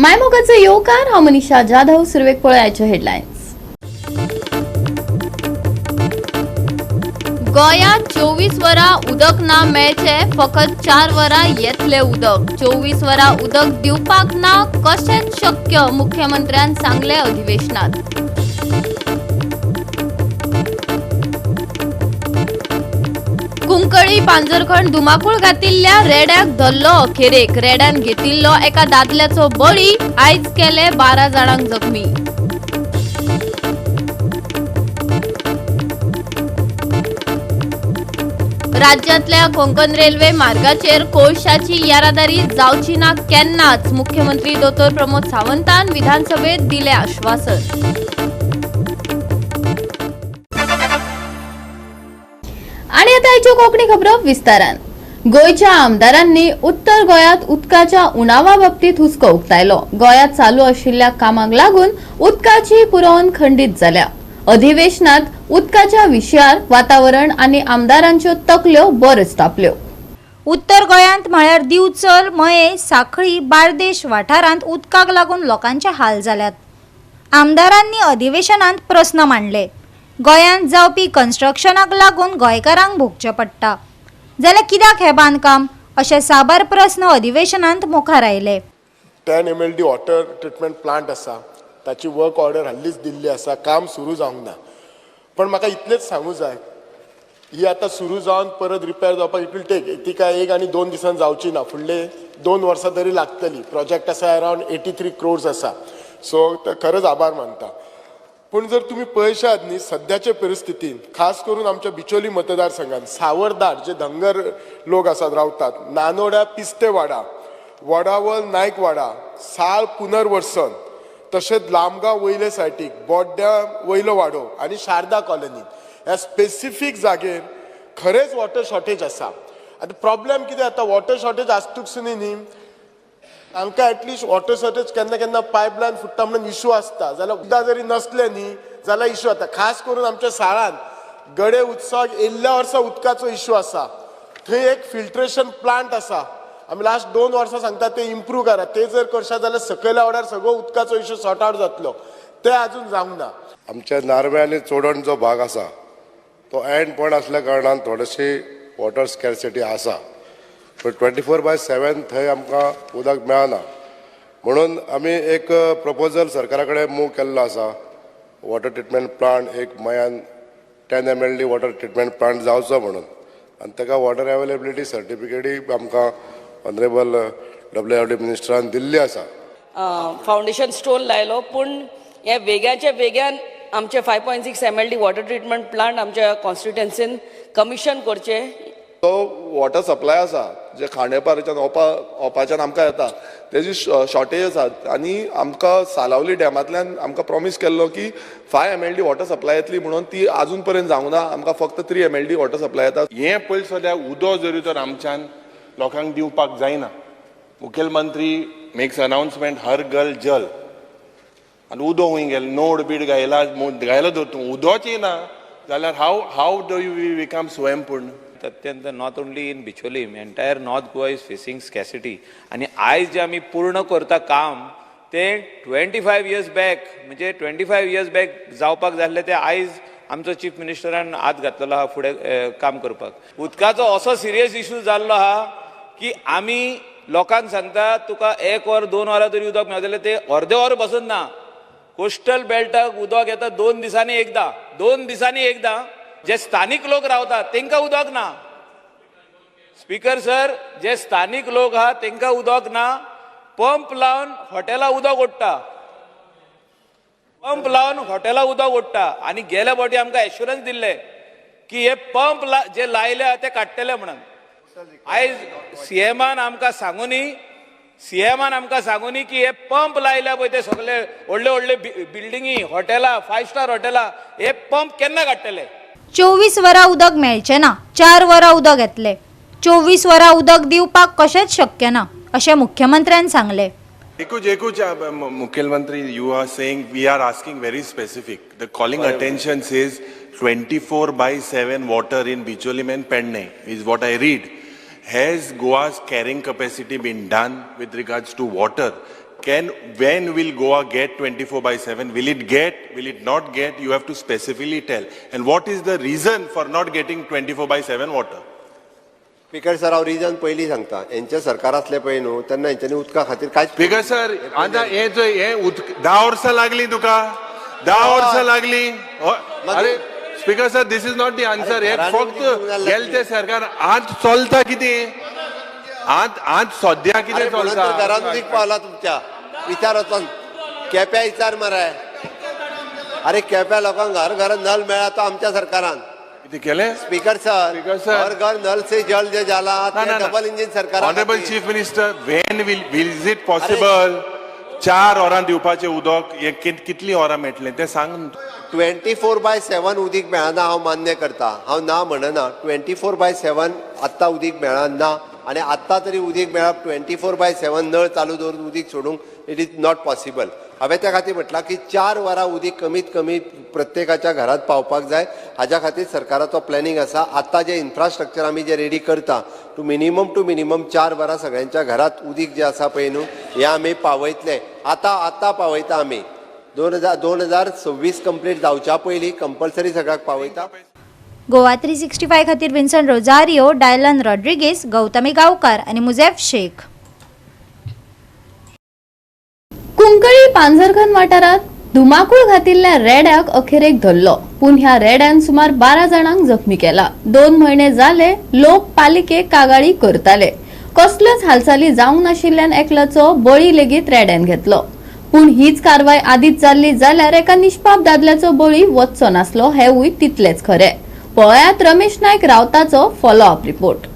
मायमोगाचो येवकार. हांव मनीषा जाधव. सुरवेक पळयाच्यो हेडलायन्स. गोंयांत 24 वरां उदक ना मेळचे, फकत 4 वरां येतले उदक. 24 वरां उदक दिवपाक ना कशेंच शक्य, मुख्यमंत्र्यान सांगले अधिवेशनात. कुंकळी पांजरखंड धुमाकूळ घातिल्ल्या रेड्याक धरलो अखेरेक. रेड्यान घेतिल्लो एका दादल्याचो बळी, आयज केले 12 जाणांक जखमी. राज्यांतल्या कोंकण रेल्वे मार्गाचेर कोळशाची येरादारी जावची ना केन्नाच, मुख्यमंत्री दोतोर प्रमोद सावंतान विधानसभेत दिले आश्वासन. आणि आता आयच्यो कोंकणी खबरो विस्तारान. गोंयच्या आमदारांनी उत्तर गोंयांत उदकाच्या उणावा बाबतीत हुस्को उक्तायलो. गोंयांत चालू आशिल्ल्या कामाक लागून उदकाची पुरवण खंडीत जाल्या. अधिवेशनात उदकाच्या विशयार वातावरण आनी आमदारांच्यो तकल्यो बऱ्योच तापल्यो. उत्तर गोंयांत म्हळ्यार दिवचल, मये, साखळी, बार्देश वाठारांत उदकाक लागून लोकांचे हाल जाल्यात. आमदारांनी अधिवेशनांत प्रस्न मांडले. गोंयांत जावपी कन्स्ट्रक्शनाक लागून गोंयकारांक भोगचें पडटा जाल्यार कित्याक हें बांदकाम, अशे साबार प्रस्न अधिवेशनांत मुखार आयले. 10 MLD water treatment plant आसा, ताची वर्क ऑर्डर हाल्लीच दिल्ली आसा, काम सुरू जावंक ना. पण म्हाका इतलेंच सांगू जाय, ही आतां सुरू जावन परत रिपेर जावपाक it will take, ती काय 1 आनी 2 दिसान जावची ना, फुडले 2 वर्सां तरी लागतली. प्रोजेक्ट आसा अरावंड 83 क्रोर्स आसा. सो खरेंच आभार मानता. पूण जर तुमी पळयशात न्ही सद्याचे परिस्थितीन, खास करून आमच्या बिचोली मतदारसंघात सावरदार जे धंगर लोक आसात रावतात, नानोड्या पिस्तेवाडा, वडावल नायकवाडा, साळ पुनर्वसन, तशेंच लामगांव वयले सायटीक, बोड्ड्या वयलो वाडो आनी शारदा कॉलनी ह्या स्पेसिफीक जागेर खरेंच वॉटर शॉर्टेज आसा. आतां प्रॉब्लेम कितें जाता, वॉटर शॉर्टेज आसतूच न्ही आमकां एटलिस्ट वॉटर शॉर्टेज केन्ना केन्ना पायपलायन फुट्टा म्हणून इशू आसता, जाल्यार उदक जरी नसलें न्ही जाल्यार इशू जाता. खास करून आमच्या साळान गडे उत्सवाक येयल्ल्या वर्सा उदकाचो इशू आसा. थंय एक फिल्ट्रेशन प्लांट आसा, आमी लास्ट 2 वर्सां सांगता ते इम्प्रूव करा. ते जर करशात जाल्यार सकयल्या वाड्यार सगळो उदकाचो इशू सॉर्ट आवट जातलो, ते अजून जावंक ना. आमच्या नार्वे आनी चोडण जो भाग आसा तो एंड पॉयंट आसल्या कारणान थोडेशी वॉटर स्कॅर्सिटी आसा. पण 24/7 थंय आमकां उदक मेळना, म्हणून आमी एक प्रपोजल सरकारा कडेन मूव केल्लो आसा. वॉटर ट्रिटमेंट प्लांट एक मयान 10 MLD water treatment plant जावचो म्हणून, आनी ताका वॉटर अवेलेबिलिटी सर्टिफिकेटूय आमकां ऑनरेबल WRD मिनिस्टरान दिल्ली आसा. फावंडेशन स्टोन लायलो, पूण हे वेग्याच्या वेग्यान आमचे 5.6 MLD water treatment plant आमच्या कॉन्स्टिट्युएन्सीन कमिशन करचे. तो वॉटर सप्लाय आसा जे खांडेपारच्यान ओपाच्यान आमकां येता तेजी शॉर्टेज आसा. आनी आमकां सालावली डॅमांतल्यान आमकां प्रॉमीस केल्लो की 5 MLD water supply येतली म्हणून, ती आजून पर्यंत जावंक ना. आमकां फक्त 3 MLD water supply येता. हें पयलीं सद्या उदक जरी तर आमच्यान लोकांक दिवपाक जायना. मुखेलमंत्री मेक्स अनावन्समेंट हर घर जल, आनी उदक खंय गेलें, नोड बीड घायला घायला धर तूं, उदकच ना जाल्यार how do you we become स्वयंपूर्ण. अत्यंत not only in Bicholim, entire North Goa is facing scarcity. आनी आयज जे आमी पूर्ण करता काम तें 25 इयर्स बॅक, म्हणजे 25 इयर्स बॅक जावपाक जाय आसलें तें आयज आमचो चीफ मिनिस्टरान हात घातलेलो आहा फुडें काम करपाक. उदकाचो असो सिरियस इशू जाल्लो आहा की आमी लोकांक सांगता तुका 1 वर 2 वरां तरी उदक मेळतलें, जाल्यार ते अर्दे वर बसून ना. कोस्टल बेल्टाक उदक येता 2 दिसांनी एकदां, 2 दिसांनी एकदां. जे स्थानीक लोक रावतात तांकां उदक ना. स्पीकर सर, जे स्थानीक लोक आहा तांकां उदक ना. पंप लावन हॉटेला उदक ओडटा, पंप लावन हॉटेला उदक ओडटा. आनी गेल्या फावटी आमकां एश्युरन्स दिल्ले की हे पंप जे लायले ते काडटले म्हणून. आयज सीएमान आमकां सांगूनी, सीएमान आमकां सांगूनी की हे पंप लायल्या पळय ते सगळे व्हडले व्हडले बिल्डिंगी, हॉटेलां, 5 स्टार हॉटेलां, हे पंप केन्ना काडटले. 24 वरां उदक मेळचें ना, 4 वरां उदक येतलें. 24 वरां उदक दिवपाक कशेंच शक्य ना अशें मुख्यमंत्र्यान सांगलें. एकूच मुख्यमंत्री, you are saying we are asking very specific. The calling attention says 24/7 water in Bicholim and Pernem is what I read. Has Goa's carrying capacity been done with regards to water? Can when will Goa get 24/7? Will it get, will it not get? You have to specifically tell. And what is the reason for not getting 24/7 water? Speaker sir, हांव reason पयलीं सांगता. हेंचें सरकार आसलें पळय न्हू, तेन्ना हेंच्यांनी उदका खातीर कांयच. स्पीकर सर, आतां हें चोय, हें उदक 10 वर्सां लागलीं तुका, 10 वर्सां लागलीं. अरे speaker sir, this is not the answer. हें घरांनी फक्त उदीक दिवंक जाय. गेले सरकार आज चलता कितें? आज आज सद्या कितें अरे म्हणून चलता? तर घरान उदीक पावला तुमच्या. विचार वचोन केप्या विचार मरे. अरे, केप्या लोकांक घर घरान नल मेळ्ळा तो आमच्या सरकारान. कितें केलें? Speaker sir, speaker sir. घर घर नल से जल जे जाला ना, ते ना. डबल इंजिन सरकार. Honourable Chief Minister, when will is it possible 4 वरां दिवपाचें उदक हें कितलीं वरां मेळटलें तें सांग. 24/7 उदीक मेळना, हांव मान्य करता. हांव ना म्हणना. 24/7 आत्तां उदीक मेळना आनी आत्तां तरी उदीक मेळप, 24/7 नळ चालू दवरून उदीक सोडूंक, it is not possible. हांवें त्या खातीर म्हटलां की 4 वरां उदीक कमीत कमी प्रत्येकाच्या घरात पावपाक जाय. हाज्या खातीर सरकाराचो प्लॅनिंग आसा. आत्तां जें इन्फ्रास्ट्रक्चर आमी जें रेडी करता, टू मिनिमम 4 वरां सगळ्यांच्या घरात उदीक जें आसा पळय न्हू, हें आमी पावयतले. आतां आतां पावयता आमी. 2026 कंप्लीट जावच्या पयलीं कंपल्सरी सगळ्याक पावयता. गोवा 365 खातीर विन्सन रोजारियो, डायलन रॉड्रिगेस, गौतमी गावकार आनी मुझेफ शेख. कुंकळी पांझरखन वाठारात धुमाकूळ घातिल्ल्या रेड्याक अखेरेक धरलो. पूण ह्या रेड्यान सुमार 12 जाणांक जखमी केला. 2 म्हयने जाले लोक पालिकेक कागाळी करताले. कसल्योच हालचाली जावंक नाशिल्ल्यान एकल्याचो बळी लेगीत रेड्यान घेतलो. पूण हीच कारवाय आदीच जाल्ली जाल्यार एका निष्पाप दादल्याचो बळी वच्चो नासलो, हेवूय तितलेच खरे. पळयात रमेश नायक रावताचो फॉलो अप रिपोर्ट.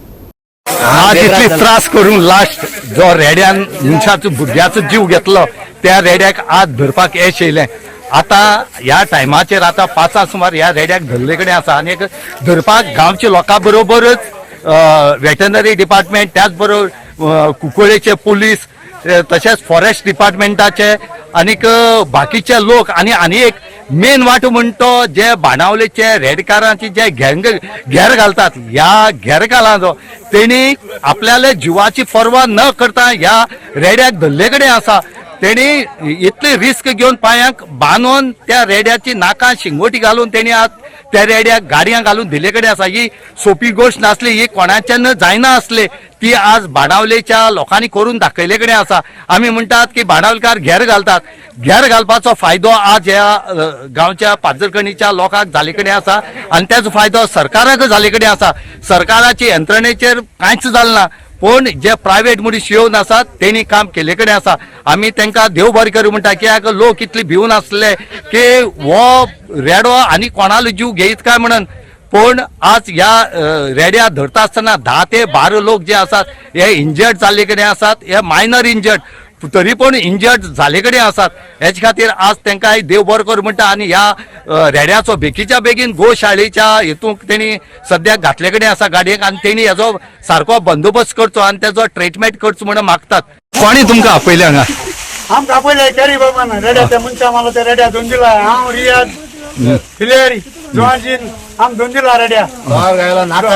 आज इतले त्रास करून लास्ट जो रेड्यान मनशाचो, भुरग्याचो जीव घेतलो, त्या रेड्याक आज धरपाक येश येयलें. आतां ह्या टायमाचेर आतां 5 सुमार ह्या रेड्याक धरले कडेन आसा आनी एक धरपाक गांवच्या लोकां बरोबरच वेटनरी डिपार्टमेंट, त्याच बरोबर कुंकळेचे पुलीस, तशेंच फॉरेस्ट डिपार्टमेंटाचे आनीक बाकीचे लोक आनी आनी एक मेन वांटो म्हणटा तो जे बाणावलेचे रेडकारांची जे गँग घेर घालतात, ह्या घेरकारांचो तेणी आपल्याले जिवाची पर्वा न करता ह्या रेड्याक धरले कडेन आसा. तेणी इतली रिस्क घेवन, पांयांक बांदून, त्या रेड्याची नाकां शिंगोटी घालून तेणी आज त्या रेड्याक गाडयां घालून दिले कडेन आसा. ही सोपी गोश्ट नासली, ही कोणाच्यान जायना आसले. ती आज बाणावलेच्या लोकांनी करून दाखयले कडेन आसा. आमी म्हणटात की बाणावलकार घेर घालतात. घेर घालपाचो फायदो आज ह्या गांवच्या पाजरखणीच्या लोकांक जाले कडेन आसा आनी तेजो फायदो सरकाराक जाले कडेन आसा. सरकाराची यंत्रणेचेर कांयच जालें ना, पूण जे प्रायवेट मनीस येवन आसात तेणी काम केले कडेन आसा. आमी तांकां देव बरें करूं म्हणटा, कित्याक लोक इतले भिवन आसले की हो रेडो आनी कोणालो जीव घेयत काय म्हणून. पूण आज ह्या रेड्या धरता आसतना 10 ते 12 लोक जे आसात हे इंजर्ड जाल्ले कडेन आसात. हे मायनर इंजर्ड, तरी पण इंजर्ड जाले कडेन आसात. हेचे खातीर आज तांकां देव बरो करूं म्हणटा आनी ह्या रेड्याचो बेगीच्या बेगीन गोशाळेच्या हेतूंक तेणी सद्याक घातले कडेन आसा गाडयेक आनी तेणी हेजो सारको बंदोबस्त करचो आनी तेजो ट्रिटमेंट करचो म्हणून मागतात. कोणी तुमकां आपयलें हांगा? आमकां आपयले केरी बाबान. रेड्या त्या मनशा मारला, त्या रेड्या धरून दिला. हांव, रियाज, फिलेरी, जोआजीन, आम धरून दिला रेड्या.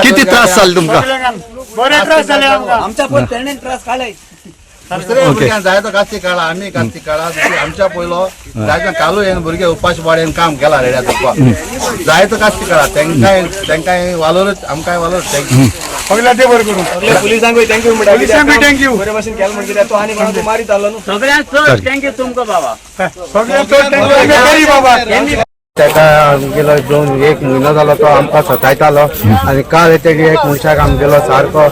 किती त्रास जाले तुमकां? सगल्यांक बरे त्रास जाले आमकां. आमच्या पण तेणे त्रास काडले. दुसरे भुरग्यांक जायतो कास्ती काळा, आमी कास्ती काळा. आमच्या पयलो जायतो कालू येन भुरगे उपाशी पाड्यान काम केला रेड्या धरपाक. जायतो कास्ती काळा तेंकाय, तेंकाय वालोरच, आमकांय वालोर. Thank you. सगळ्या ते बरें करूं. पुलिसांकूय thank you म्हणटा. पुलिसांकूय thank you. बरे भाशेन केलें म्हणजे तो आनी कोणाक मारीत आलो न्हू. सगळ्यांत चड thank you तुमकां बाबा. सगळ्यांत चड thank you केरी बाबा. ताका आमगेलो दोन एक म्हयनो जालो तो आमकां सतायतालो आनी काल तेणी एक मनशाक आमगेलो सारको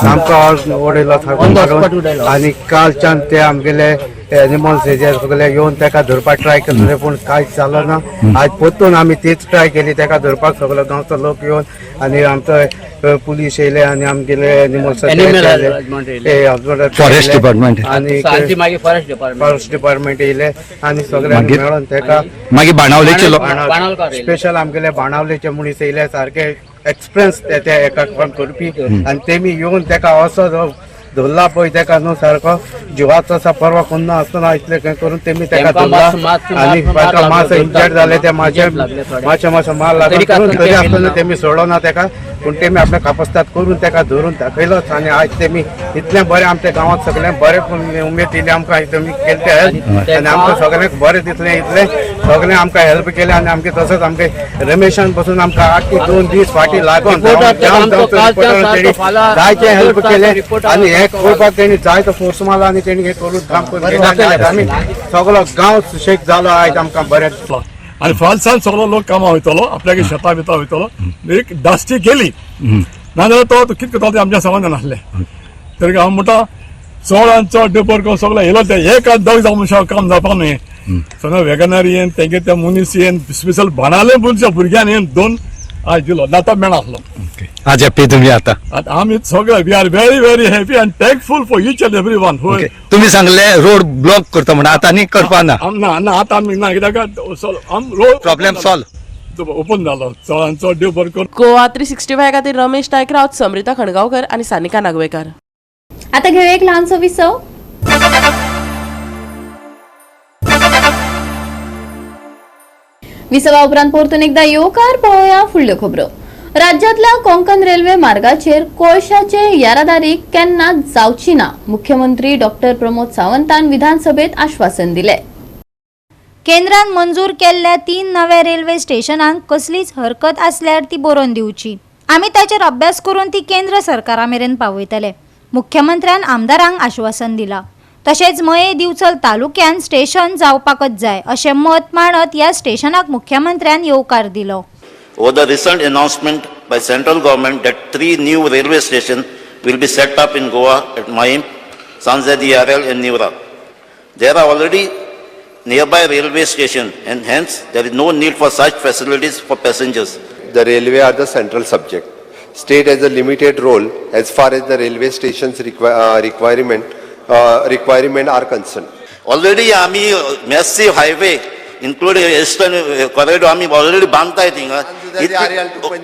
सामको उडयलो, सारको मारून. आनी कालच्यान ते आमगेले एनिमल्स हेजे सगळे येवन ताका धरपाक ट्राय केले, पूण कांयच जालो ना. आज परतून आमी तीच ट्राय केली ताका धरपाक. सगलो गांवचो लोक येवन आनी आमचो पुलीस येयले आनी आमगेले एनिमल्स फॉरेस्ट डिपार्टमेंट. आनी मागीर फॉरेस्ट डिपार्टमेंट. फॉरेस्ट डिपार्टमेंट येयले आनी सगळे मागीर? मेळोन ताका मागीर बाणावलेचे लोक स्पेशल आमगेले बाणावलेचे मनीस येयले, सारके एक्सपिरियन्स ते एका काम करपी आनी तेमी येवन तेका असो जो धरला पळय तेका न्हू सारको. जिवाचो असा पर्वा करून आसतना इतलें हें करून तेमी ताका धरला आनी ताका मातसो इंजर्ड जाले ते मातशे मातशे मातशे मार लागून करून तरी आसतना तेमी सोडलो ना ताका, पूण तेमी आपल्या कापस्ताद करून ताका धरून दाखयलोच. आनी आज तेमी इतलें बरें आमच्या गांवांत सगळें बरें उमेद दिली आमकां, तेमी केले ते हेल्प आनी आमकां सगळ्यांक बरें दिसलें, इतलें सगळें आमकां हेल्प केलें. आनी आमगे तसोच आमगे रमेशान बसून आमकां आठ 2 दीस फाटीं लागून जायते हेल्प केले आनी हें करपाक तेणी जायतो फोर्स मारलो आनी तेणी हें करून काम करून केलें. आमी सगळो गांव सुशेग जालो आयज आमकां बरें दिसलो. आनी फालसान सगळो लोक कामां वयतलो, आपल्यागे शेतां बितां वयतलो, एक दास्ती केली नाजाल्यार तो कितें करतालो तें आमच्या समज नासलें. तरी हांव म्हणटा चड आनी चड डिपर करून सगळें येयलो तें एक आनी दोग जावं मनशां काम जावपाक न्हय. सगळें वेगनार येवन तेंगे त्या मनीस येवन स्पेशल बाणाले मनशां भुरग्यान येवन 2 आयज दिलो ना तो मेळनासलो. आज हॅप्पी तुम्ही आता? आमी सगळे we are very very happy and thankful for each and every one. तुम्ही सांगले रोड ब्लॉक करता म्हणून आता न्ही करपा ना? ना ना, आतां आमी ना, कित्याक रोड प्रॉब्लेम सॉल्व ओपन जालो चडान चड देव बरें करूं. गोवा 365 खातीर रमेश नायक रावत, समृता खणगांवकर आनी सानिका नागवेकर. आता घेऊया एक लहानसो विसव. विसवा उपरांत परतून एकदा येवकार पळोवया फुडल्यो खबरो. राज्यातल्या कोंकण रेल्वे मार्गाचेर कोळशाचे येरादारी केन्ना जावची ना, मुख्यमंत्री डॉक्टर प्रमोद सावंतान विधानसभेत आश्वासन दिले. केंद्रान मंजूर केल्ल्या 3 नव्या रेल्वे स्टेशनांक कसलीच हरकत आसल्यार ती बरोवन दिवची, आमी ताचेर अभ्यास करून ती केंद्र सरकारा मेरेन पावयतले, मुख्यमंत्र्यान आमदारांक आश्वासन दिलां. तशेंच मये दिवचल तालुक्यान स्टेशन जावपाकच जाय अशें मत मांडत ह्या स्टेशनाक मुख्यमंत्र्यान येवकार दिलो. Over the recent announcement by central government that 3 new railway stations will be set up in Goa at Mahim, Sanze-de-RL and Neora. There are already nearby railway stations and hence there is no need for such facilities for passengers. The railway are the central subject. State has a limited role as far as the railway stations requirement are concerned. Already आमी massive highway including eastern corridor आमी already बांदताय थिंगा.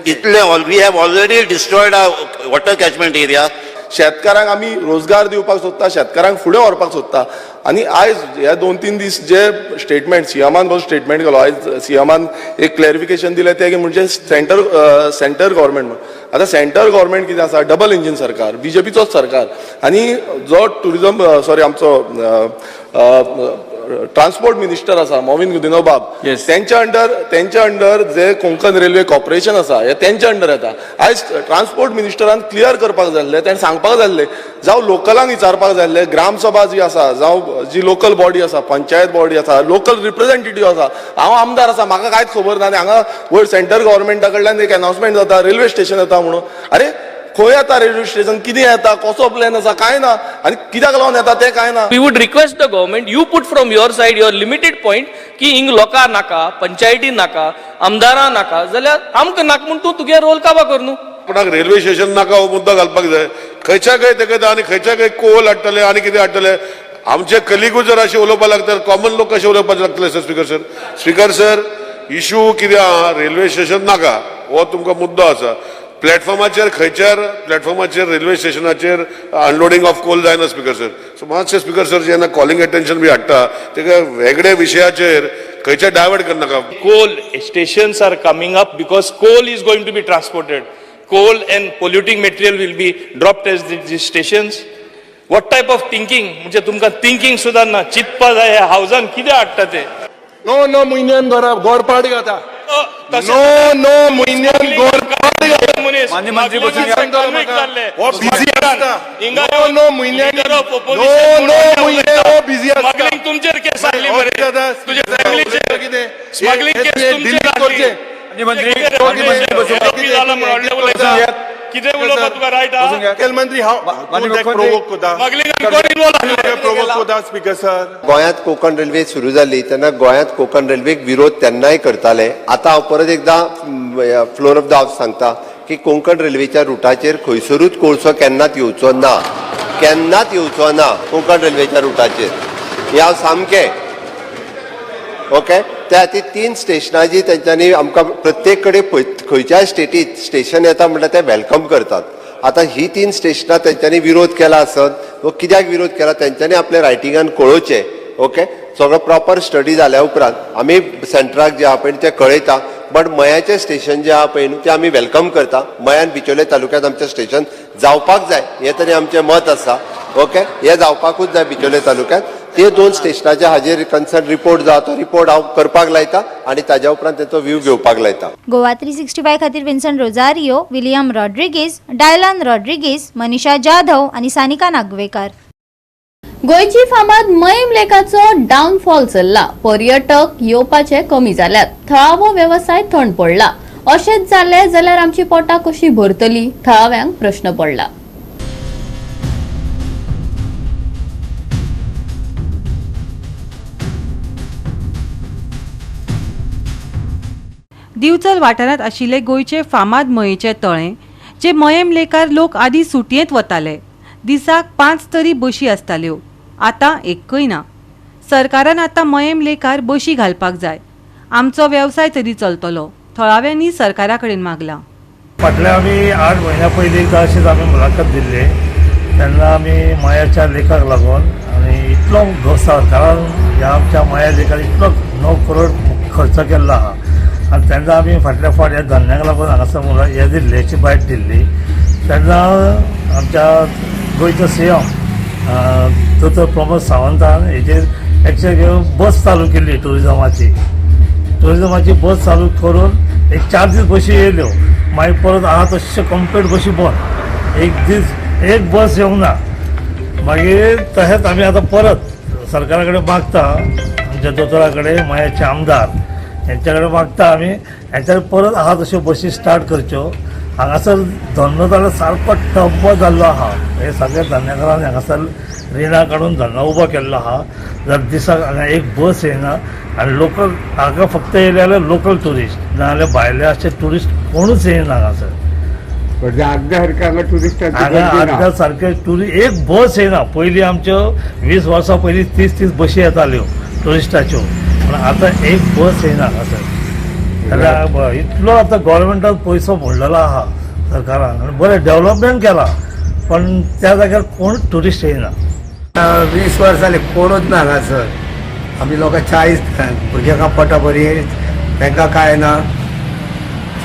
इतले we have already destroyed our water catchment area. शेतकारांक आमी रोजगार दिवपाक सोदता, शेतकारांक फुडें व्हरपाक सोदता. आनी आयज हे 2-3 दीस जे स्टेटमेंट सीएमान बसून स्टेटमेंट केलो, आयज सीएमान एक क्लॅरिफिकेशन दिलें तें म्हणजे सेंटर गव्हर्मेंट म्हणून. आतां सेंटर गव्हर्मेंट कितें आसा, डबल इंजीन सरकार, बीजेपीचोच सरकार. आनी जो टुरिजम सॉरी आमचो ट्रान्सपोर्ट मिनिस्टर आसा मोविन गुदिन्हो बाब, तेंच्या अंडर जे कोंकण रेल्वे कॉर्पोरेशन आसा हे तेंच्या अंडर येता. आयज ट्रान्सपोर्ट मिनिस्टरान क्लियर करपाक जाय आसलें, तेणें सांगपाक जाय आसलें, जावं लोकलांक विचारपाक जाय आसलें, ग्रामसभा जी आसा, जावं जी लोकल बॉडी आसा, पंचायत बॉडी आसा, लोकल रिप्रेझेंटेटिव्ह आसा. हांव आमदार आसा, म्हाका कांयच खबर ना आनी हांगा वयर सेंटर गव्हर्मेंटा कडल्यान एक अनाउन्समेंट जाता रेल्वे स्टेशन येता म्हणून. अरे खंय येता रेल्वे स्टेशन, कितें येता, कसो प्लॅन आसा, कांय ना, आनी कित्याक लागून येता तें कांय ना. We would request the government, you put from your side your limited point की हिंग लोकां नाका, पंचायती नाका, आमदारां नाका, जाल्यार आमकां नाका म्हूण तूं तुगे रोल काबा कर न्हू. आपणाक रेल्वे स्टेशन नाका हो मुद्दो घालपाक जाय. खंयच्या खंय तेका आनी खंयच्या खंय कोल हाडटले आनी कितें हाडटले. आमचे कलिगूच जर अशें उलोवपाक लागता, कॉमन लोक कशें उलोवपाक लागतले sir? Speaker sir, speaker sir, issue कितें आहा, रेल्वे स्टेशन नाका हो तुमकां मुद्दो आसा. प्लॅटफॉर्माचेर खंयच्यार प्लॅटफॉर्माचेर रेल्वे स्टेशनाचेर अनलोडींग ऑफ कोल जायना स्पीकर सर. सो मातशें स्पीकर सर जेन्ना कॉलिंग अटेन्शन बी हाडटा तेका वेगळ्या विशयाचेर खंयच्या डायवर्ट करनाका. Coal stations are coming up because coal is going to be transported. Coal and polluting material will be dropped at these stations. What type of thinking? म्हणजे तुमकां thinking सुद्दां ना, चिंतपा जाय ह्या हावजान कितें हाडटा तें. नो नो म्हयन्यान गोरपाट घाता. नो नो म्हयन्यान गोरपाट घाता. तुमचेर केस आसली मरे, तुज्या फॅमिलीचेर स्मगलिंग केस तुमचेर आसली. कितें उलोवपा तुका रायट आहा? मुखेलमंत्री हांव प्रोवोक कोता, प्रोवोक कोता स्पीकर सर. गोंयांत कोंकण रेल्वे सुरू जाली तेन्ना गोंयांत कोंकण रेल्वेक विरोध तेन्नाय करताले. आतां हांव परत एकदां फ्लोर ऑफ the house सांगता की कोंकण रेल्वेच्या रुटाचेर खंयसरूच कोळसो केन्नाच येवचो ना, केन्नाच येवचो ना कोंकण रेल्वेच्या रुटाचेर. हें हांव सामकें ओके. त्या खातीर 3 स्टेशनां जी तेंच्यांनी आमकां प्रत्येक कडेन खंयच्याय स्टेटीत स्टेशन येता म्हणल्यार ते welcome करतात. आतां ही 3 स्टेशनां तेंच्यांनी विरोध केला आसत तो कित्याक विरोध केला तेंच्यांनी आपल्या रायटिंगान कळोवचें. ओके, सगळो प्रॉपर स्टडी जाल्या उपरांत आमी सेंटराक जे आहा पळय न्हू ते कळयता. बट मयाचें स्टेशन जें आहा पळय न्हू तें आमी welcome करता. मयान बिचोले तालुक्यांत आमचें स्टेशन जावपाक जाय हें तरी आमचें मत आसा. ओके, हें जावपाकूच जाय बिचोले तालुक्यांत. ते दोन स्टेशनाच्या हाजेर कन्सर्न रिपोर्ट जो आहा तो रिपोर्ट हांव करपाक लायता आनी ताज्या उपरांत तेचो व्यू घेवपाक लायता. गोवा 365 खातीर Vincent Rosario, William Rodrigues, Dylan Rodrigues, Manisha Jadhav आनी सानिका नागवेकार. गोंयची फामाद मयीम लेकाचो डावनफॉल चल्ला. पर्यटक येवपाचे कमी जाल्यात, थळावो वेवसाय थंड पडला. अशेंच जालें जाल्यार आमची पोटां कशी भरतली, थळाव्यांक प्रश्न पडला. दिवचल वाठारांत आशिल्ले गोंयचे फामाद मयेचें तळें, जे मयेम लेकार लोक आदीं सुटयेंत वताले, दिसाक 5 तरी बशी आसताल्यो, आतां एक्कय ना. सरकारान आतां मयेम लेकार बशी घालपाक जाय, आमचो वेवसाय तरी चलतलो, थळाव्यांनी सरकारा कडेन मागलां. फाटल्या आमी 8 म्हयन्या पयलीं एकदां अशीच आमी मुलाखत दिल्ली, तेन्ना आमी मयाच्या लेखाक लागून आनी इतलो सरकारान ह्या आमच्या मया लेखार इतलो 9 करोड खर्च केल्लो आहा आनी तेन्ना आमी फाटल्या फावट ह्या धंद्याक लागून हांगासर हें दिल्ली, हेची बायट दिल्ली. तेन्ना आमच्या गोंयचो सीएम दोतोर प्रमोद सावंतान हेजेर एक्शन घेवन बस चालू केल्ली. ट्युरिजमाची बस चालू करून एक 4 दीस बशी येयल्यो, मागीर परत आहा तश्यो कंप्लीट बशी बंद, एक दीस एक बस येवंक ना. मागीर तशेंच आमी आतां परत सरकारा कडेन मागता, आमच्या दोतोरा कडेन, मयाचे आमदार हेंच्या कडेन मागता आमी, हेंच्या परत आहा तश्यो बशी स्टार्ट करच्यो. हांगासर धंदो जाल्यार सारको ठप्प जाल्लो आहा. हे सगळे धंदेकारांनी हांगासर रिणां काडून धंदो उबो केल्लो आहा. जर दिसाक हांगा एक बस येयना आनी लोकल हांगा फक्त येयले जाल्यार लोकल ट्युरिस्ट, नाजाल्यार भायले अशे ट्युरिस्ट कोणूच येयना हांगासर. हांगा आदल्या सारके ट्युरिस्ट एक बस येयना. पयलीं आमच्यो 20 वर्सां पयलीं 30-30 बशी येताल्यो ट्युरिस्टाच्यो, पूण आतां एक बस येयना हांगासर. जाल्यार इतलो आतां गव्हर्मेंटान पयसो मोडलेलो आहा सरकारान आनी बरें डेवलपमेंट केलां, पण त्या जाग्यार कोण ट्युरिस्ट येयना. 20 वर्सां जालीं कोणूच ना हांगासर. आमी लोकां 40 भुरग्यांक पोटा बरी, तांकां कांय ना.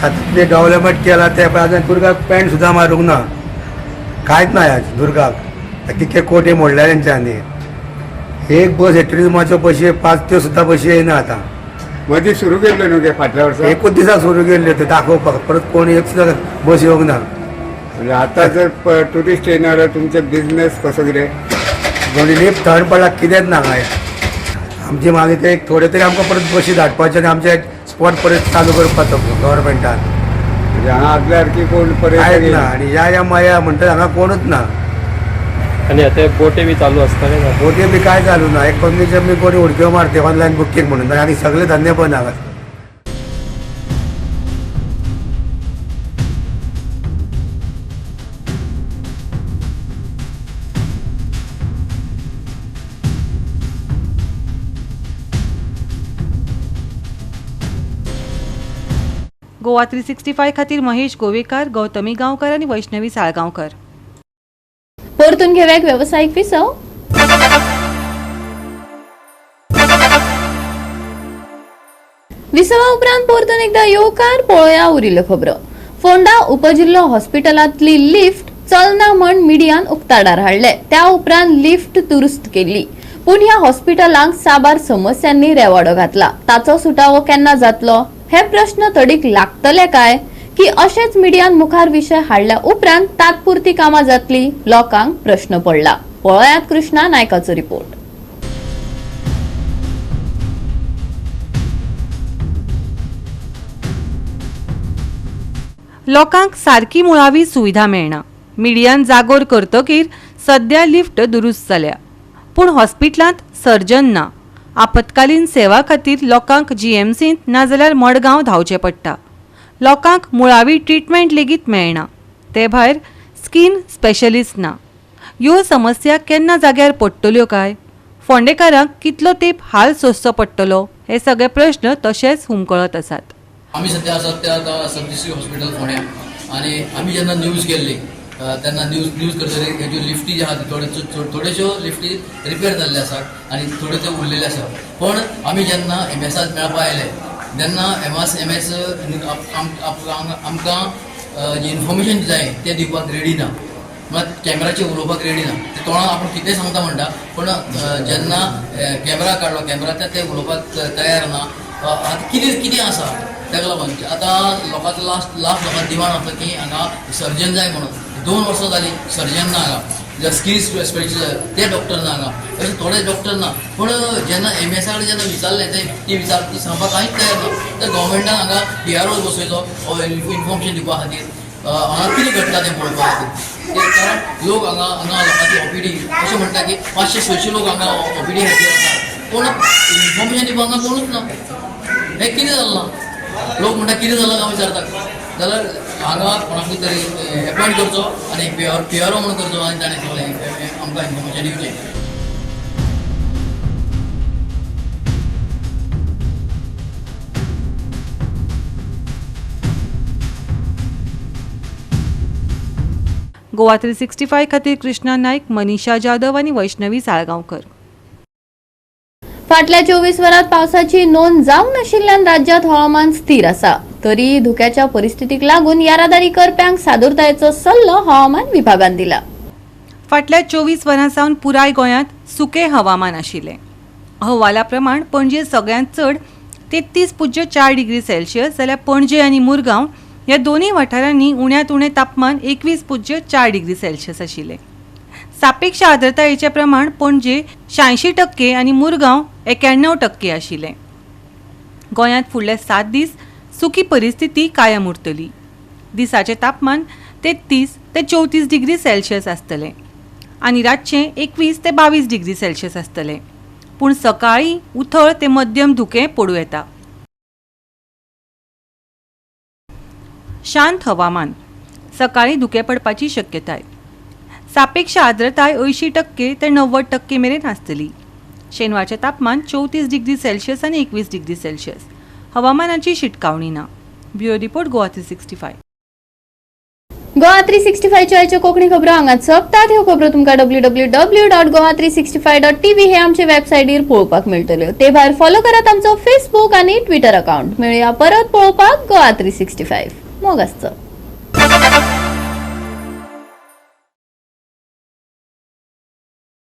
आतां डेवलपमेंट केलां तें पळय, आतां दुर्गाक पेंट सुद्दां मारूंक ना, कांयच ना ह्या दुर्गाक. कितके कोटी मोडल्या तेंच्यांनी. एक बस ट्युरिजमाच्यो बशी 5 त्यो सुद्दां बशी येयना आतां. मदीं सुरू केल्ल्यो न्हू ते फाटल्या वर्सा, एकूच दिसा सुरू केल्ल्यो त्यो दाखोवपाक, परत कोण एक सुद्दां बस येवंक ना. म्हणजे आतां जर ट्युरिस्ट येयना जाल्यार तुमचे बिजनेस कसो कितें? रिलीफ थंड पडला, कितेंच ना कांय. आमची मागणी ते एक थोडे तरी आमकां परत बशी धाडपाचे आनी आमचे स्पॉट परत चालू करपाचो गव्हर्मेंटान. म्हणजे हांगा आदल्या सारकी कोण कांयच ना. आनी ह्या ह्या मया म्हणटा हांगा कोणूच ना. आनी आतां बोटी बी चालू आसता काय ना? बोटी बी कांय चालू ना. एक कंपनीचे बी कोणी उडक्यो मारते ऑनलायन बुकींग म्हणून, आनी सगळे धंदे बंद हांगा. गोवा 365 खातीर महेश गोवेकार, गौतमी गांवकर आनी वैष्णवी साळगांवकर. परतून घेवया एक वेवसायीक विसव. विसवा उपरांत परतून एकदा येवकार. पळोवया उरिल्ल्यो खबरो. फोंडा उपजिल्लो हॉस्पिटलांतली लिफ्ट चलना म्हण मिडियान उक्ताडार हाडले. त्या उपरांत लिफ्ट दुरुस्त केली, पूण ह्या हॉस्पिटलांक साबार समस्यांनी रेवाडो घातला. ताचो सुटावो केन्ना जातलो हे प्रश्न तडीक लागतले काय की अशेच मिडियान मुखार विशय हाडल्या उपरांत तात्पुरती कामां जातली, लोकांक प्रश्न पडला. पळयात कृष्णा नायकाचो रिपोर्ट. लोकांक सारकी मुळावी सुविधा मेळना. मिडियान जागोर करतकीर सद्या लिफ्ट दुरुस्त जाल्या, पूण हॉस्पिटलांत सर्जन ना. आपत्कालीन सेवा खातीर लोकांक जीएमसींत नाजाल्यार मडगांव धांवचें पडटा. लोकांक मुळावी ट्रिटमेंट लेगीत मेळना. ते भायर स्कीन स्पेशलिस्ट ना. ह्यो समस्या केन्ना जाग्यार पडटल्यो काय? फोंडेकारांक कितलो तेंप हाल सोंसचो पडटलो? हे सगळे प्रश्न तशेच हुमकळत आसात. आमी सद्या आसात ते आतां सब डिस्ट्रिक्ट हॉस्पिटल फोंड्या, आनी आमी जेन्ना न्यूज केल्ली तेन्ना न्यूज करतले ह्यो लिफ्टी ज्यो आहा थोड्योश्यो लिफ्टी रिपेर जाल्ले आसा आनी थोड्यो त्यो उरलेल्यो आसा. पूण आमी जेन्ना एमएसाक मेळपा आयले तेन्ना एम एस आमकां जें इन्फॉर्मेशन जाय तें दिवपाक रेडी ना, म्हळ्यार कॅमेराचेर उलोवपाक रेडी ना. ते तोंडान आपूण कितेंय सांगता म्हणटा, पूण जेन्ना कॅमेरा काडलो कॅमेराच्यान ते उलोवपाक तयार ना. आतां कितें कितें आसा ताका लागून आतां लोकांचो लास्ट लोकांचो डिमांड आसा की हांगा सर्जन जाय म्हणून. 2 वर्सां जालीं सर्जन ना हांगा, स्किल स्पेशलिस्ट ते डॉक्टर ना हांगा, अशे थोडे डॉक्टर ना. पूण जेन्ना एम एसा कडेन जेन्ना विचारलें ती ती सांगपाक कांयच तयार ना. तर गव्हर्मेंटान हांगा पीआरओ बसयचो इन्फॉर्मेशन दिवपा खातीर, हांगा कितें घडटा तें पळोवपा खातीर. कारण लोक हांगा हांगा लोकांची ओपीडी अशें म्हणटा की 500-600 लोक हांगा ओपीडी खातीर येतात, पूण इन्फॉर्मेशन दिवपाक हांगा कोणूच ना. हें कितें जालां? लोक म्हणटा कितें जालां काय विचारतात. जाल्यार हांगा कोणाकूय तरी एपॉयंट करचो आनी पीआरओ म्हणून करचो आनी ताणें सगळें आमकां इन्फॉर्मेशन दिवचें. गोवा 365 खातीर कृष्णा नाईक, मनीषा जाधव आनी वैष्णवी साळगांवकर. फाटल्या 24 वरांत पावसाची नोंद जावंक नाशिल्ल्यान राज्यांत हवामान स्थिर आसा. तरी धोक्याच्या परिस्थितीक लागून येरादारी करप्यांक सादूरतायेचो सल्लो हवामान विभागान दिला. फाटल्या 24 वरां सावन पुराय गोंयांत सुकें हवामान आशिल्लें. अहवाला प्रमाण पणजे सगळ्यांत चड 33.4 डिग्री सेल्सियस जाल्यार पणजे आनी मुरगांव ह्या दोनूय वाठारांनी उण्यांत उणें तापमान 21.4 डिग्री सेल्सियस आशिल्लें. सापेक्ष आर्द्रतायेचें प्रमाण पणजे 86% आनी मुरगांव 91% आशिल्लें. गोंयांत फुडले 7 दीस सुकी परिस्थिती कायम उरतली. दिसाचें तापमान 33 ते 34 डिग्री सेल्सियस आसतलें आनी रातचें 21 ते 22 डिग्री सेल्सियस आसतलें. पूण सकाळीं उथळ ते मध्यम धुकें पडूं येता. शांत हवामान, सकाळीं धुकें पडपाची शक्यताय. सापेक्ष आर्द्रताय 80% ते 90% मेरेन आसतली. शेनवारचें तापमान 34 डिग्री सेल्सियस आनी 21 डिग्री सेल्सियस. हवामानाची शिटकावणी ना. Bureau report, Goa 365. Goa 365 आयच्यो कोंकणी खबरो हांगाच सोंपतात. ह्यो खबरो तुमकां www.goa365.tv हे आमचे वेबसायटीर पळोवपाक मेळटल्यो. ते भायर फॉलो करात आमचो फेसबूक आनी ट्विटर अकाउंट. मेळुया परत पळोवपाक गोवा 365. मोग आसचो.